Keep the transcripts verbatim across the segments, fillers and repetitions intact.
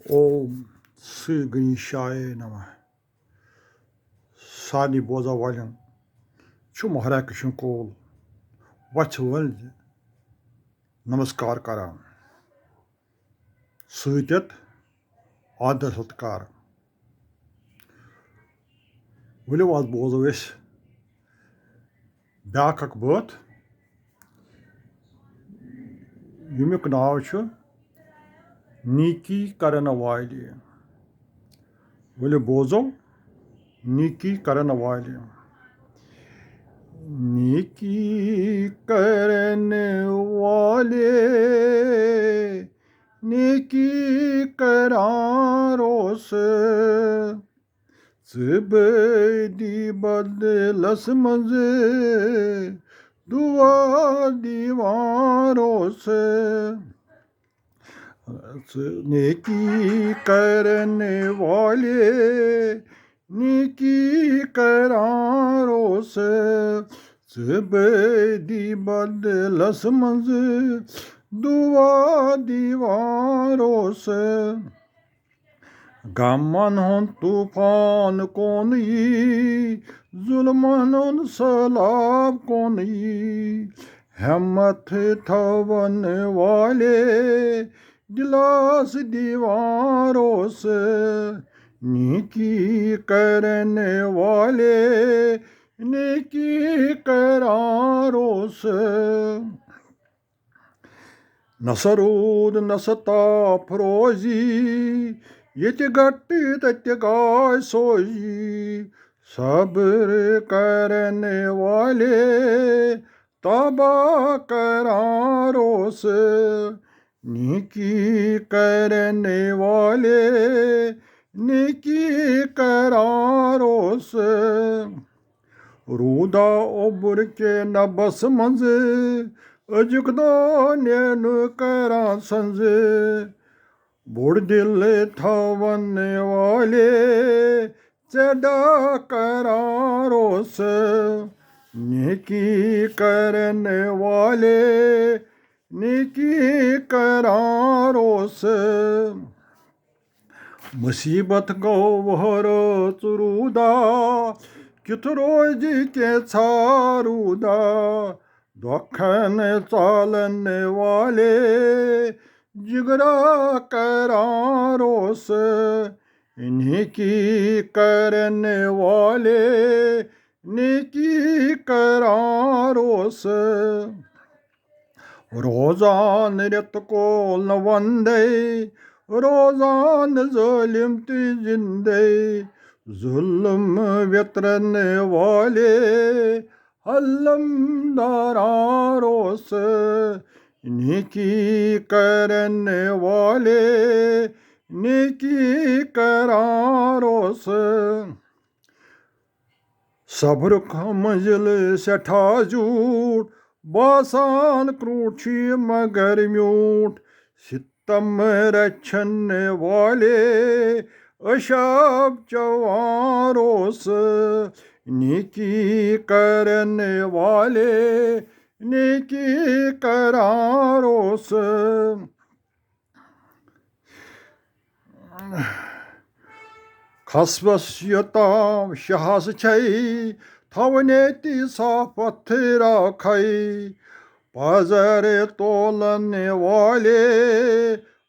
اوم سری گنیشایہ نمہ۔ سارنٕے بوزن والٮ۪ن چھُ مہراج کشن کول وَژھِ وٲلۍ نمسکار کران، سۭتۍ آدر ستکار۔ ؤلِو، آز بوزو أسۍ بیٛاکھ اکھ بٲتھ، ییٚمیُک ناو چھُ نیکی کرن والے۔ ؤلِو بوزو، نیکی کرن والے۔ نیکی کرن والے، نیکی کران روس۔ ژٕ بدی بدلس منٛز دعا دیوان روس۔ ژٕ نیکی کرن والے، نیکی کران روس۔ ژٕ بدی بدلس منٛز دعا دیوان روس۔ غمن ہُنٛد طوفان کون یی، ظلمن ہُنٛد سہلاب کون یی۔ ہمت تھاون والے، دلاس دیوان روس۔ نیکی کرن والے، نیکی کران روس۔ نہ سا روٗد نہ سا تاپھ روزی، ییٚتہِ گٹہٕ تتہِ گاے سوزی۔ صبر کرن والے، تباہ کران روس۔ نیکی کرن والے، نیکی کران روس۔ روٗدا اوٚبُر کہِ نبس منٛز، أزیُک دۄہ نینہٕ کران سنٛز۔ بوٚڑ دِل تھاون والے، ژےٚ ڈاکھ کران روس۔ نیکی کرن والے، نیکی کران روس۔ مصیبت گوٚو وُہرٲژ روٗدا، کیُتھ روزِ کینٛژھا روٗدا۔ دۄکھن ژالن والے، جگرا کران روس۔ نیکی کرن والے، نیکی کران روس۔ روزان رٮ۪تہٕ کول نہٕ وندے، روزان ظٲلم تہِ زندے۔ ظلم ویترن والے، علم داران روس۔ نیکی کرن والے، نیکی کران روس۔ صبرُک منزل سٮ۪ٹھاہ زیوٗٹھ، باسان کرٛوٗٹھ چھُ یہِ مگر میوٗٹھ۔ ستم رچھن والے، اشاب چوان روس۔ نیکی کرن والے، نیکی کران روس۔ کھسوس یوتام شہس چھے، تھاونے تی صاف پتھرا کھے۔ پزر تولن والے،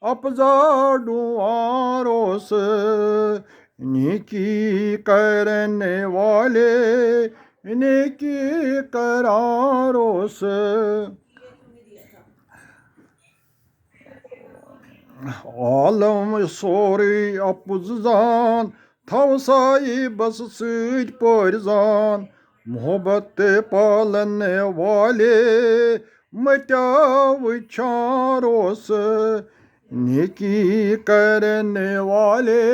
اپزا ڈوان روس۔ نیکی کرن والے، نیکی کران روس۔ عالم سورُے اپُز زان، تھاو صاحبس سۭتۍ پٲرۍ زان۔ محبت پالن والے، مٹیاو چھان روس۔ نیکی کرن والے،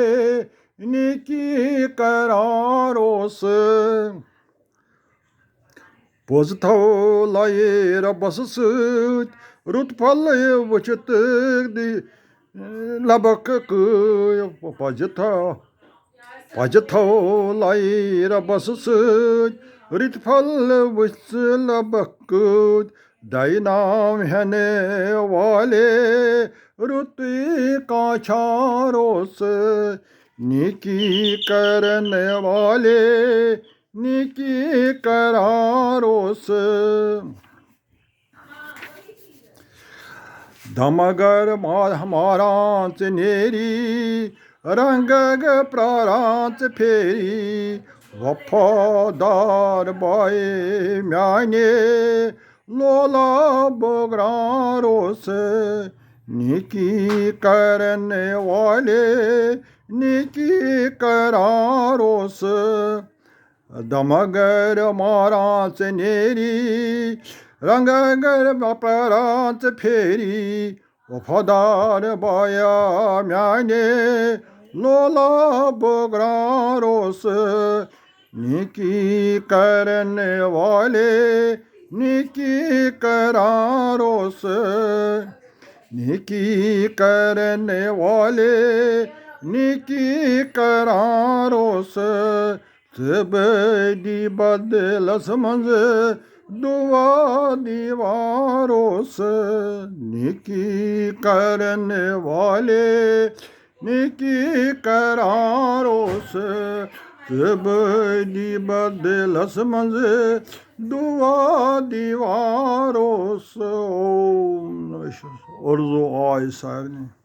نیکی کران روس۔ پوٚز تھاو لایے ربس سۭتۍ، رُت پھل وٕچھِتھ دی لبکھ کۭتۍ۔ پزِ تھاو، پزِ تھاو لایے ربس سۭتۍ، رٕتۍ پھل وٕچھ لبکھ کۭتۍ۔ دَے نام ہٮ۪نہٕ والے رُتُے کانٛہہ چھا روسہٕ، نیکی کرن والے نیکی کران روسہٕ۔ دم اگر ما-، ماران ژٕ نیری، رنگ اگر پراران ژٕ پھیری، وفادار بایے میانے لولا بوگران روسہٕ، نیکی کرن والے نیکی کران روسہٕ۔ دم اگر ماران ژٕ نیری، رنگ اگر پراران ژٕ پھیری، وفادار بایا میانے لولا بوگران روسہٕ، نیکی کرن والے نیکی کران روسہٕ، نیکی کرن والے نیکی کران روسہٕ۔ ژٕ بدی بدلس منٛز دعا دیوان روسہٕ، نیکی کرن والے نیکی کران روسہٕ۔ ژٕ بدی بدلس منٛز دعا دیوان روسہٕ۔ اوم نمہ شِوایہ۔ اُردو آے سارنٕے۔